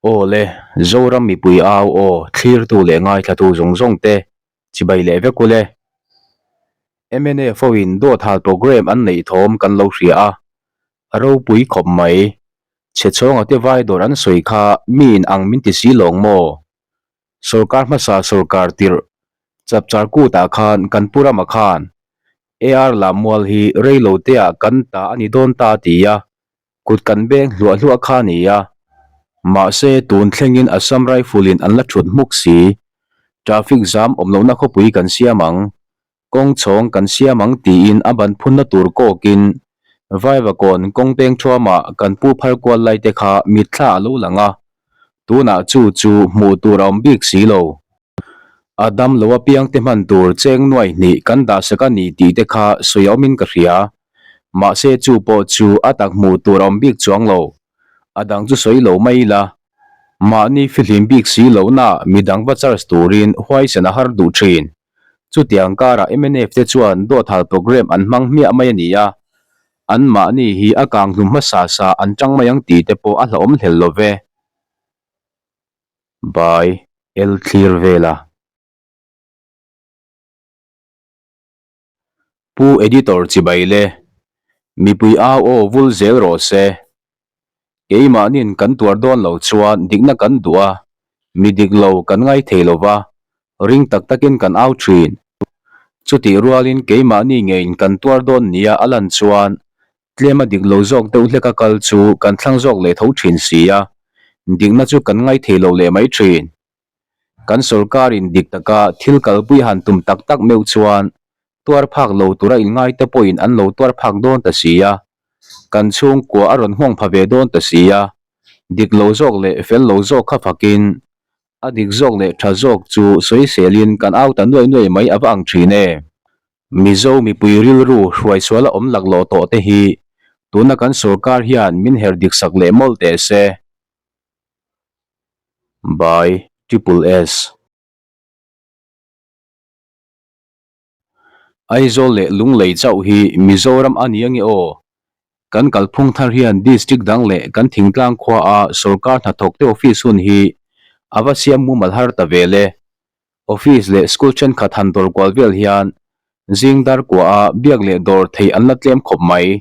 Aw le, Zoram mipui au aw thlirtu leh ngaithlatu zawng zawng te chibai leh vek ule. Mnf ho in dawt hal program an neih thawm kan lo hria a, a ropui khawp mai. Chhe chhawnga te vai dawr an sawi kha mi in ang min ti si lawng maw? Sorkar hmasa sorkar tirh chapchar kutah khan kan pu rama khan AR Lammual hi reilo te ah kan ta a ni dawn ta a ti a, Kut kan beng hluah hluah kha a ni a, mahse tun thlengin Assam Rifle in an la thut hmuk si. Traffic jam awm lohna khawpui kan siam ang, kawng chhawng kan siam ang tiin a ban phunna tur kawkin Vaivakawn kawng peng thuamah kan pu phar kual lai te kha mitthla a lo lang a, tunah chu chu hmuh tur a awm bik si lo. A dam lo apiang te hman tur cheng nuai hnih kan dah sak a ni tih te kha sawi a awmin ka hria. Mahse chu pawh chu a tak hmuh tur a awm bik chuang lo. A dang chu sawi lo mai ila. Mahni fihlim bik si lohna midang va charge turin huaisen a har duh thin. Chutiang karah mnf te chuan dawthal programme an hmang hmiah mai a ni a. An mahni hi a kang hlum hmasa sa an tang mai ang tih te pawh a hlauhawm hlel lo ve. By El Thlir Vela. Pu Editor chibai le, mipui au aw vul zel rawh se. Keimahnin kan tuar dawn lo chuan dikna kan duh a, mi dik lo kan ngai thei lo va, ring tak takin kan au thin. Chutih rualin keimahni ngeiin kan tuar dawn nia a lan chuan tlem a dik lo zawk deuh hleka kal chu kan thlang zawk leh tho thin si a, dikna chu kan ngai thei lo leh mai thin. Kan sorkarin dik taka thil kalpui han tum tak tak meuh chuan tuar phak lo tura inngaite pawhin an lo tuar phak dawn ta si a, kan chhungkua a rawn nghawng pha ve dawn ta si a, dik lo zawk leh fel lo zawk kha fakin a dik zawk leh tha zawk chu sawiselin kan au ta nuai nuai mai a va ang thin e. Mizo mipui rilru hruaisuala awm laklawh tawh te hi tuna kan sorkar hian min her dik sak leh mawlh teh se. By Triple S. Aizawl leh Lunglei chauh hi Mizoram a ni ange aw. Kan kalphung thar hian district dang leh kan thingtlang khua a sorkar hnathawk te office hun hi a va siam mumal har ta vel e. Office leh school thenkhat han dawr kual vel hian zing dar kua a biak leh dawr theih an la tlem khawp mai.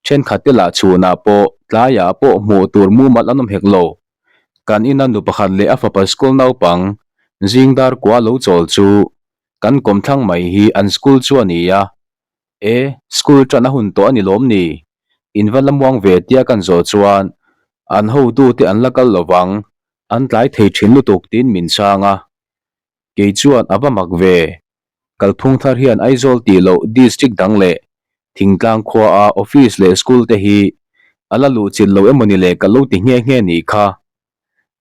Thenkhat te lah chhunah pawh tlaiah pawh hmuh tur mumal an awm hek lo. Kan ina nu pakhat leh a fapa school naupang zing dar kua lo chawl chu kan kawmthlang mai hi an school chu a ni a. E, school tan a hun tawh a ni lawm ni? In va la muang ve tia kan zawh chuan an hotute an la kal lovang, an tlai thei thin lutuk tiin min chhang a. Kei chuan a va mak ve. Kalphung thar hian Aizawl tih loh district dang leh thingtlang khua a office leh school te hi a la luh chilh lo emawni le ka lo ti nghe nghe nih kha.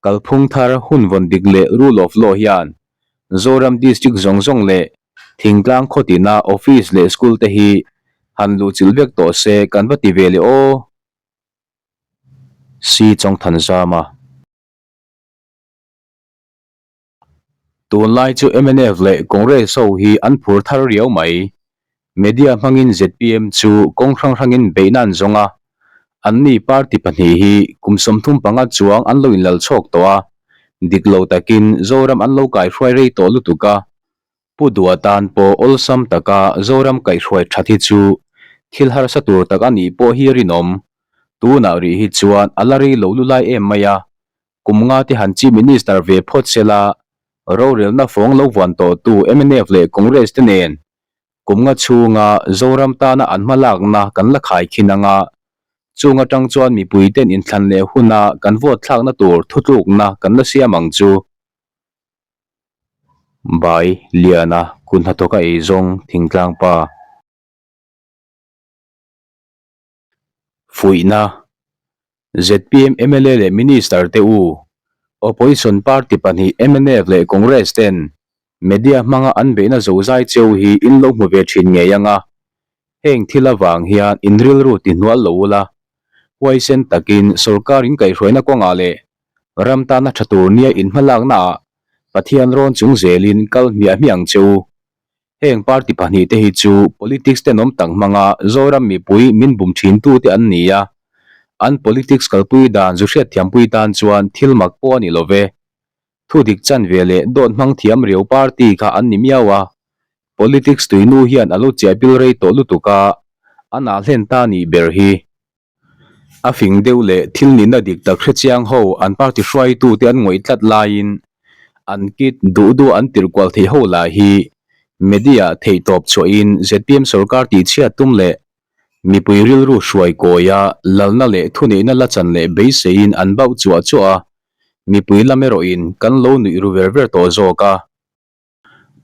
Kalphung thar hun vawn dik leh rule of law hian Zoram district zawng zawng leh thingtlang khaw tina office leh school te hi han luh chilh vek tawh se kan va ti ve leh aw. Si Chawngthanzama. Tunlai chu mnf leh Congress ho hi an phur thar riau mai. Media hmangin zpm chu kawng hrang hrangin beihna an zawng a, anni party pahnih hi kum 35 chuang an lo inlal chhawk tawh a, dik lo takin Zoram an lo kaihruai rei tawh lutuk a, Pu Dua tan pawh awlsam taka Zoram kaihhruai that hi chu thil harsa tur tak a nih pawh hi rinawm. Tunah rih hi chuan a la rei lo lulai em mai a, Kum nga te han Chief Minister ve phawt se la, rorelna fawng lo vuan tawhtu mnf leh Congress te nen kum nga chhunga Zoram tana an hmalakna kan la khai khin ang a, chung atang chuan mipui ten inthlan leh huna kan vote thlakna tur thutlukna kan la siam ang chu. Bai Liana kut hnathawka eizawng thingtlang pa. Fuihna, zpm mla leh Minister te u, Opposition party pahnih mnf leh Congress ten media hmanga an beihna zozai cheu hi in lo hmu ve thin ngei ang a, heng thil avang hian in rilru ti hnual lo ula, huaisen takin sorkar in kaihhruaina kawngah leh ram tana tha tur nia in hmalakna ah Pathian rawn chung zelin kal hmiah hmiah ang che u. Heng party pahnih te hi chu politics tenawm tak hmanga Zoram mipui min bum thin tu te an ni a. An politics kalpui dan zu hriatthiampui tan chuan thil mak pawh a ni lo ve. Thu dik chan ve leh dawt hmang thiam riau party kha an ni miau a. Politics tuinu hian a lo chiah pil rei tawh lutuk a, a nah hlen ta nih ber hi. A fing deuh leh thil nihna dik tak hre chiang ho an party hruaitute an ngawih tlat laiin an kit duh duh an tirh kual theih ho lah hi media theihtawp chhuahin zpm sorkar tihchhiat tum leh Mipui rilru hruai kawia lalna leh thuneihna la chan leh beiseiin an bauh chuah chuah a, mipui lam erawhin kan lo nuih ru ver ver tawh zawk a.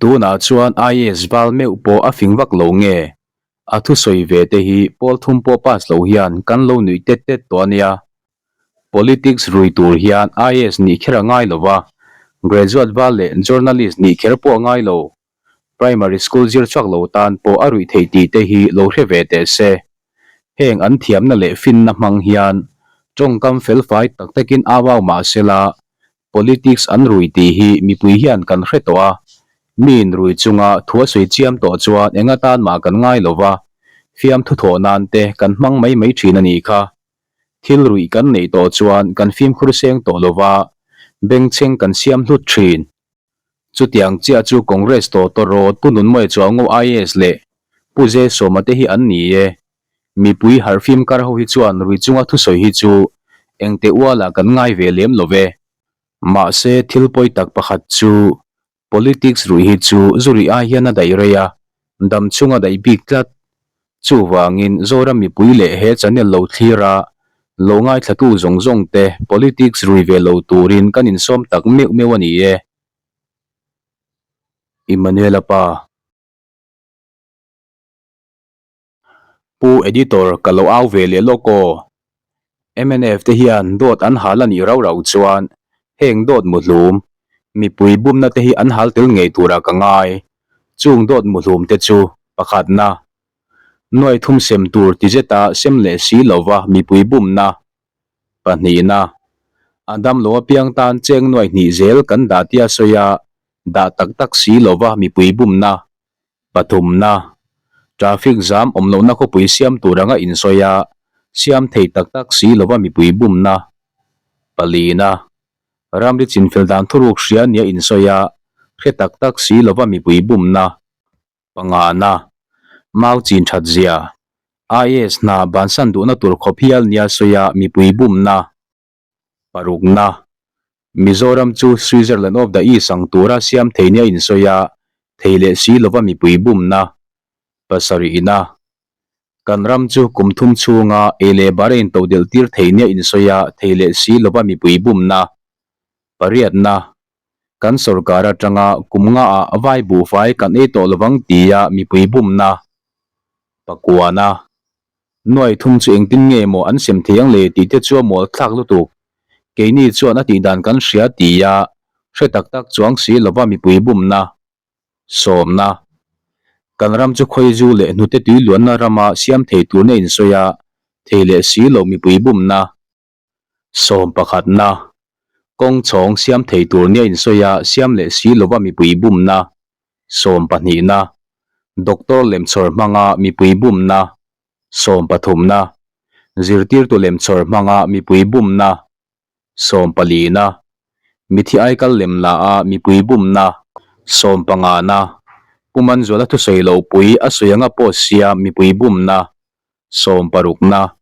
Tunah chuan IAS val meuh pawh a fing vak lo nge? A thusawi ve te hi pawl thum pawh pass lo hian kan lo nuih tet tet tawh a nia. Politics rui tur hian IAS nih kher a ngai lo va, graduate val leh journalist nih kher pawh a ngai lo. Primary school zir chhuak lo tan pawh a ruih theih tih te hi lo hre ve teh se. Heng an thiamna leh finna hmang hian tawngkam felfai tak takin au au mah sela, politics an rui tih hi mipui hian kan hre tawh a. Miin rui chunga thu a sawi chiam tawh chuan eng atan mah kan ngai lo va, fiamthu thawh nan te kan hmang mai mai thin a nih kha. Thil ruih kan neih tawh chuan kan fimkhur seng tawh lo va, bengchheng kan siam hlut thin. Chutiang chiah chu Congress tawh tawrawt Pu Nunmawia Chuango IAS leh Pu J Sawma te hi an ni e. Mipui harhfim kar ho hi chuan rui chunga thusawi hi chu engte ualah kan ngai ve lem lo ve. Mahse thil pawi tak pakhat chu politics ruih hi chu zu rih ai hian a daih rei a, dam chunga daih bik tlat. Chuvangin Zoram mipui leh he channel lo thlir a, lo ngaithlatu zawng zawng te politics rui ve lo turin kan insawm tak meuh meuh a ni e. Emmanuela pa. Pu Editor ka lo au ve leh lawk aw. Mnf te hian dawt an hal a nih rau rau chuan heng dawt muhlum, mipui bumna te hi an hal tel ngei turah ka ngai. Chung dawt muhlum te chu pakhatna, nuai thum sem tur ti zeta sem leh si lova mipui bumna, pahnihna, a damlo apiang tan cheng nuai hnih zel kan dah tia sawi a, dah tak tak si lova mipui bumna. Pathumna, Traffic zam awm lohna khawpui siam tur anga insawi a, siam thei tak tak si lova mipui bumna. Palina, Ramri chinfel dan thuruk hria nia insawi a, hre tak tak si lova mipui bumna. Pangana, Mau chin that zia, IAS hna bansan duhna tur khawp hial nia sawi a mipui bumna. Parukna, Mizoram chu Switzerland of the East ang tura siam thei nia insawi a, thei leh si lova mipui bumna. Pasarihna, Kan ram chu kum thum chhunga ei leh bar a intodelh tir thei nia insawi a, thei leh si lova mipui bumna. Pariatna, Kan sorkar atanga kum ngaah vai buhfai kan ei tawh lovang tia mipui bumna. Pakuana, Nuai thum chu engtin nge maw an sem thei ang le tih te chu a mual thlak lutuk. Keini chuan a tih dan kan hria ti a, hre tak tak chuang si lova mipui bumna, sawmna. Kan ram chu khawizu leh hnute tui luanna rama siam thei turna insawi a, thei leh si lo mipui bumna. Sawm pakhatna, Kawng chhawng siam thei tur nia insawi a, siam leh si lova mipui bumna. Sawm pahnihna, Doctor lemchhawr hmanga mipui bumna. Sawm pathumna, Zirtirtu lemchhawr hmanga mipui bumna. Sawm palina, Mithi aikal lem la a mipui bumna. Sawm pangana, Pu Manzuala thusawi lo pui a sawi anga post sia mipui bumna. Sawm parukna,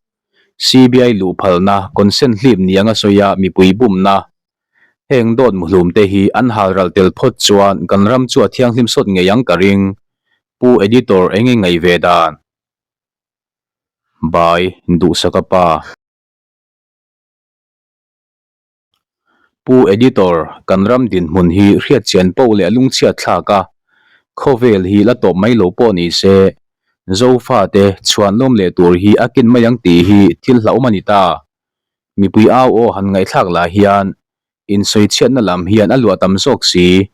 CBI luh phalna, consent hlip ni anga sawi a mipui bumna. Heng dawt muhlum te hi an hal ral tel phawt chuan kan ram chu a thianghlim sawt ngei ang ka ring. Pu Editor eng i ngaih ve dan? Bai, Duhsaka pa. Pu Editor, kan ram dinhmun hi hriatchian poh leh lungchhiat thlak a, khawvel hi la tawp mai lo pawh ni se, Zofate chhuanlawm leh tur hi a kin mai ang tih hi thil hlauhawm a ni ta. Mipui au aw han ngaihthlak lah hian insawichhiatna lam hian a luah tam zawk si.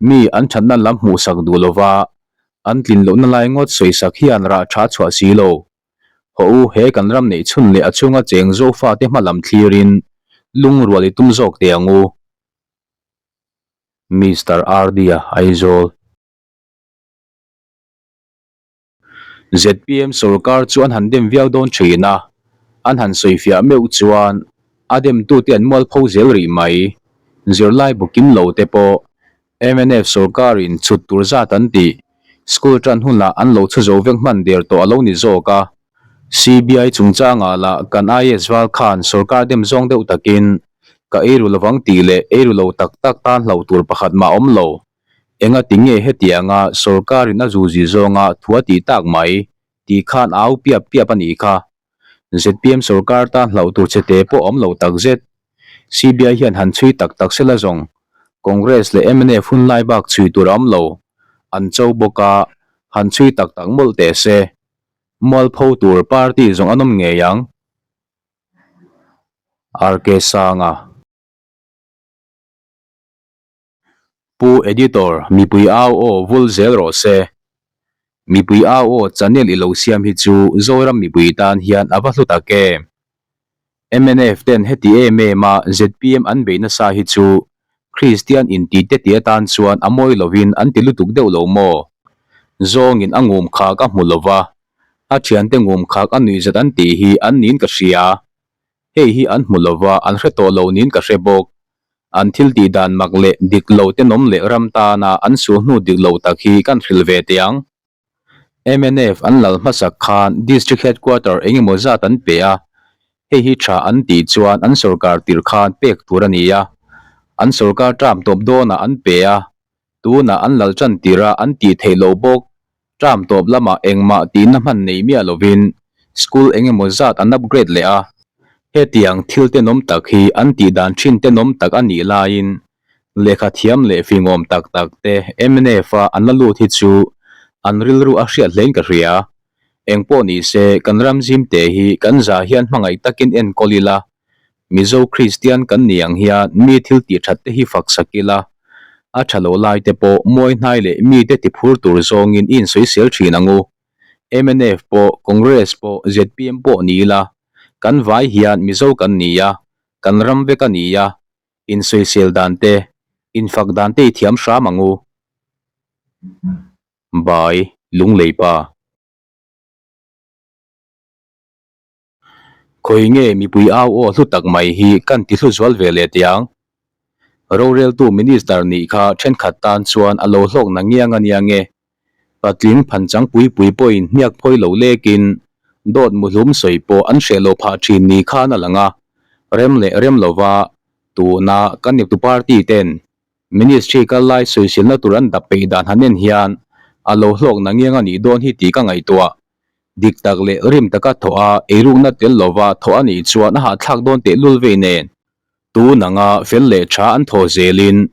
Mi an thatna lam hmuhsak duh lova an tlin lohna lai ngawt sawisak hian rah tha chhuah si lo. Haw u, he kan ram neih chhun leh a chhunga cheng Zofate hma lam thlirin lungrual i tum zawk teh ang u. Mister RD-a Aizawl. Zpm sorkar chu an han dem viau dawn thin a. An han sawifiah meuh chuan a demtute an mualpho zel rih mai. Zirlai bu kim lo te pawh mnf sawrkarin chhut tur zat an tih school tan hunah an lo chhu zo vek hman der tawh a lo ni zawk a. CBI chungchangah lah kan IAS val khan sawrkar dem zawng deuh takin ka eiru lovang tih leh eiru lo tak tak tan hlauh tur pakhat mah awm lo. Engati nge hetianga sawrkarin a zuzi zawnga thu a tih tak mai tih khan a au piap piap a nih kha. Zpm sawrkar tan hlauh tur che te pawh awm lo tak zet. CBI hian han chhui tak tak sela zawng Congress leh mnf hun lai bak chhui tur a awm lo. An cho bawk a, han chhui tak tak mawlh teh se. Mualpho tur party zawng an awm ngei ang. RK Sanga. Pu Editor, mipui au aw vul zel rawh se. Mipui au aw channel i lo siam hi chu Zoram mipui tan hian a va hlu tak em. Mnf ten heti em em a zpm an bei nasa hi chu Kristian inti te ti atan chuan a mawi lovin an ti lutuk deuh lo maw? Zawngin a ngum khak a hmu lova, a thiante ngum khak a nuihzat an tih hi an niin ka hria. Hei hi an hmu lova an hre tawh lo niin ka hre bawk. An thil tih dan mak leh dik lo tenawm leh ram tana an suh hnu dik lo tak hi kan hrilh ve teh ang. Mnf an lal hmasak khan District Headquarter eng emaw zat an pe a, hei hi tha an tih chuan an sorkar tirh khan pek tur a ni a, an sorkar term tawp dawnah an pe a, tunah an lal tan tirh a an tih theih loh bawk. Term tawp lamah engmah tihna hman nei miah lovin school eng emaw zat an upgrade leh a. Hetiang thil tenawm tak hi an tih dan thin tenawm tak a nih laiin lehkha thiam leh fingawm tak tak te mnf a an la lut hi chu an rilru a hriat hlein ka hria. Engpawh ni se kan ram zim te hi kan za hian hmangaih takin enkawl ila Mizo Kristian kan ni ang hian mi thil tih that te hi fak sak ila, a tha lo lai te pawh mawi hnai leh mi te ti phur tur zawngin i insawisel thin ang u. Mnf pawh, Congress pawh, zpm pawh ni ila, kan vai hian Mizo kan ni a, kan ram vek a ni a, insawisel dan te, infak dan te i thiam hram ang u. Bai, Lunglei pa. Khawi nge mipui au aw hlu tak mai hi kan ti hlu zual ve leh tiang? Roreltu Minister nih kha thenkhat tan chuan a lo hlawk na ngiang a nia nge? Patling phanchang pui pui pawhin hniak phawi lo lekin dawt muhlum sawi pawh an hreh lo phah thin ni khan a lang a, rem leh rem lova tuna kan eptu party ten Ministry kal lai sawisilna tur an dap peih dan han en hian a lo hlawk na ngiang a nih dawn hi tih ka ngaihtuah. Dik tak leh rim taka thawh a, eirukna tel lova thawh a nih chuan a hahthlak dawn tehlul vei nen. Tun anga fel leh tha an thaw zelin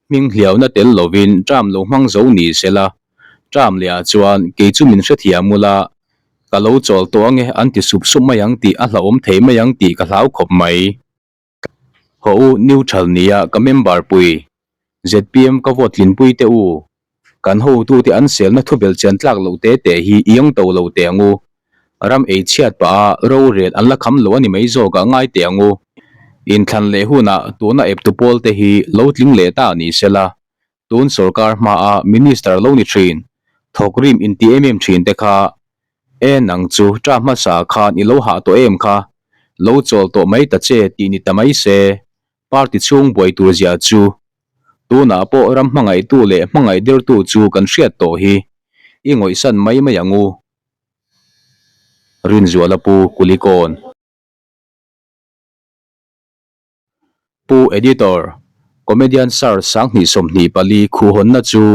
hming hliauna tel lovin term lo hmang zo ni sela, term leh ah chuan kei chu min hrethiam ula, ka lo chawl tawh ange an ti sup sup mai ang tih a hlauhawm thei mai ang tih ka hlau khawp mai. Haw u neutral nia ka member pui zpm ka vote tlinpui te u kan hotute an selna thubel chian tlak loh te te hi i ang to lo teh ang u ram ei chhiat pah a rorel an la kham lo a ni mai zawk ah ngai teh ang u inthlan leh hunah tuna eptu pawl te hi lo tling leh ta ni sela tun sorkar hmaa minister lo ni thin thawkrim inti em em thin te kha E nang chu ṭa hmasa khan i lo hah tawh em kha? Lo chawl tawh mai ta che tih ni ta mai se, party chhung buai tur zia chu. Tunah pawh ram hmangaihtu leh hmangaih dertu chu kan hriat tawh hi. I ngawihsan mai mai ang u. Rinzuala Pu Kulikawn. Pu Editor, Comedian Search 2024 khuhhawnna chu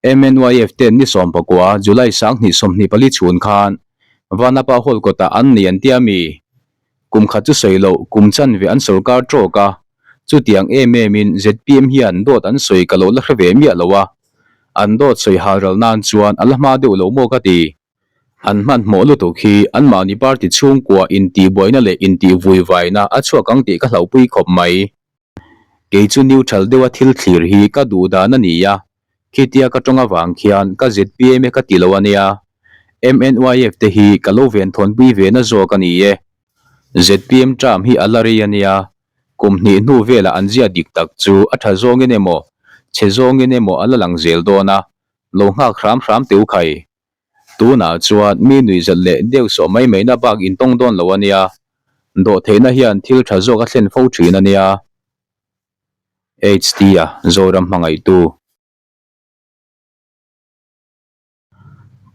MNYF ten ni 19 July 2024 chhun khan Vanapa Hall kawtah an nei an tia mi? Kum khat chu sawi loh kum chanve an sorkar tawk a, chutiang em emin zpm hian dawt an sawi ka lo la hre ve miah lo a, an dawt sawi hal ral nan chuan a la hma deuh lo maw ka ti. An hmanhmawh lutuk hi anmahni party chhungkua intihbuaina leh intihvuivaina a chhuak ang tih ka hlauhpui khawp mai. Kei chu neutral deuha thil thlir hi ka duh dan a ni a, khitia ka tawng avang khian ka zpm e ka ti lo a nia. MNYF te hi ka lo venthawnpui ve na zawk a ni e. Zpm term hi a la rei a nia, kum hnih hnu velah an zia dik tak chu a tha zawngin emaw, chhe zawngin emaw a la lang zel dawn a, lo nghak hram hram teh u khai. Tunah chuan mi nuihzat leh deuh sawh mai mai na bak in tawng dawn lo a nia. Dawhtheihna hian thil tha zawk a thlen fo thin a nia. HT-a Zoram hmangaihtu.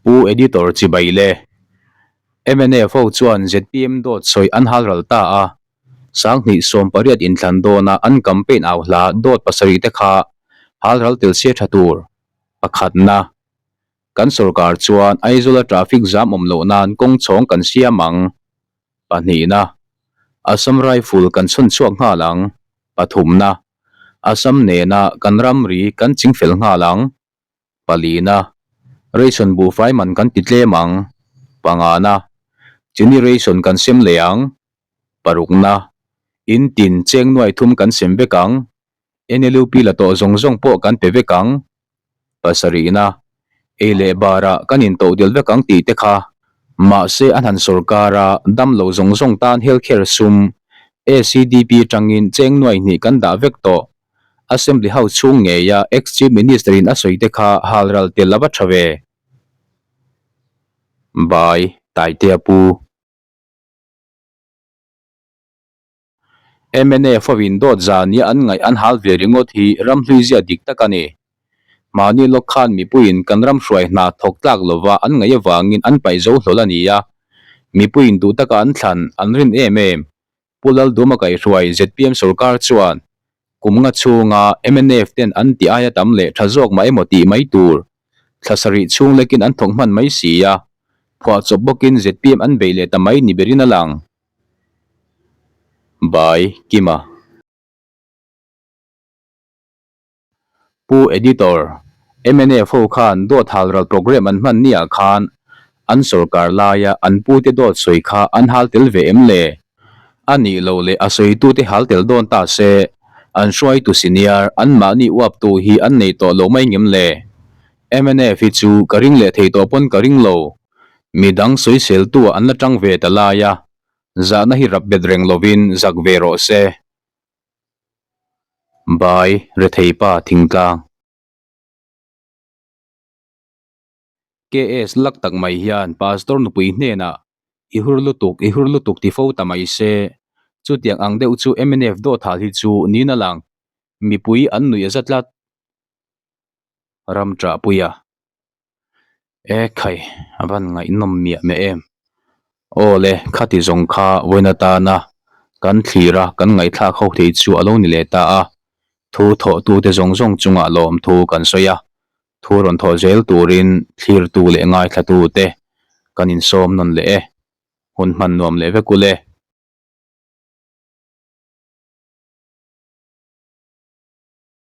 Pu Editor chibai le. Mnf ho chuan zpm dawt sawi an hal ral ta a, Sanghnih 18 inthlan dawna an campaign au hla dawt pasarih te kha hal ral tel se tha tur. Pakhatna. Kan sorkar chuan Aizawla traffic jam awm loh nan kawng chhawng kan siam ang. Pahnihna. Assam Rifle kan chhawn chhuak nghal ang. Pathumna. Assam nena kan ramri kan chingfel nghal ang. Palina, Ration buhfai man kan ti tlem ang. Pangana, Chini ration kan sem leh ang. Parukna, In tin cheng nuai thum kan sem vek ang. NLUP la tawh zawng zawng pawh kan pe vek ang. Pasarihna, Ei leh barah kan intohdelh vek ang tih te kha. Mahse an han sorkar a, dam lo zawng zawng tan health care sum, ACDP atangin cheng nuai hnih kan dah vek tawh. Assembly House chhung ngeia ex-Chief Minister-in a sawi te kha halral tel a va tha ve. By, Taitea Pu. Mnf ho-in dawt zania an ngaih an hal ve ringawt hi ramhlui zia dik tak a ni. Mahni lawk khan mipuiin kan ram hruai hna thawk tlak lova an ngaih avangin an paih zo hlawl a ni a. Mipuiin duh taka an thlan an rin em em. Pu Lalduma kaihhruai zpm sorkar chuan kum nga chhunga mnf ten an ti aia tam leh tha zawk mah emaw tih mai tur thla sarih chhung lekin an thawk hman mai si a, phuahchawp bawkin zpm an beih leh ta mai ni berin a lang. By, Kima. Pu Editor, mnf ho khan dawt halral programme an hman niah khan an sorkar laia an pute dawt sawi kha an hal tel ve em le? A nih loh leh a sawitute hal tel dawn ta se, an hruaitu senior, anmahni uaptu hi an nei tawh lo mai ngem le? Mnf hi chu ka ring leh thei tawh pawn ka ring lo. Midang sawiseltu ah an la tang ve ta lai a, zahna hi rap bet reng lovin zak ve rawh se. Bai rethei pa thingtlang. KS lak tak mai hian Pastor nupui hnenah i hur lutuk, i hur lutuk ti fo ta mai se. Chutiang ang deuh chu mnf dawt hal hi chu niin a lang. Mipui an nuih a za tlat. Ram ṭahpuia. E khai, a van ngaihnawm miah miah em. Aw le, khati zawng kha vawiin atana kan thlir a, kan ngaihthlak ho thei chu a lo ni leh ta a. Thu thawhtute zawng zawng chungah lawmthu kan sawi a, thu rawn thawh zel turin thlirtu leh ngaithlatute kan insawm nawn leh e. Hun hman nuam leh vek u le.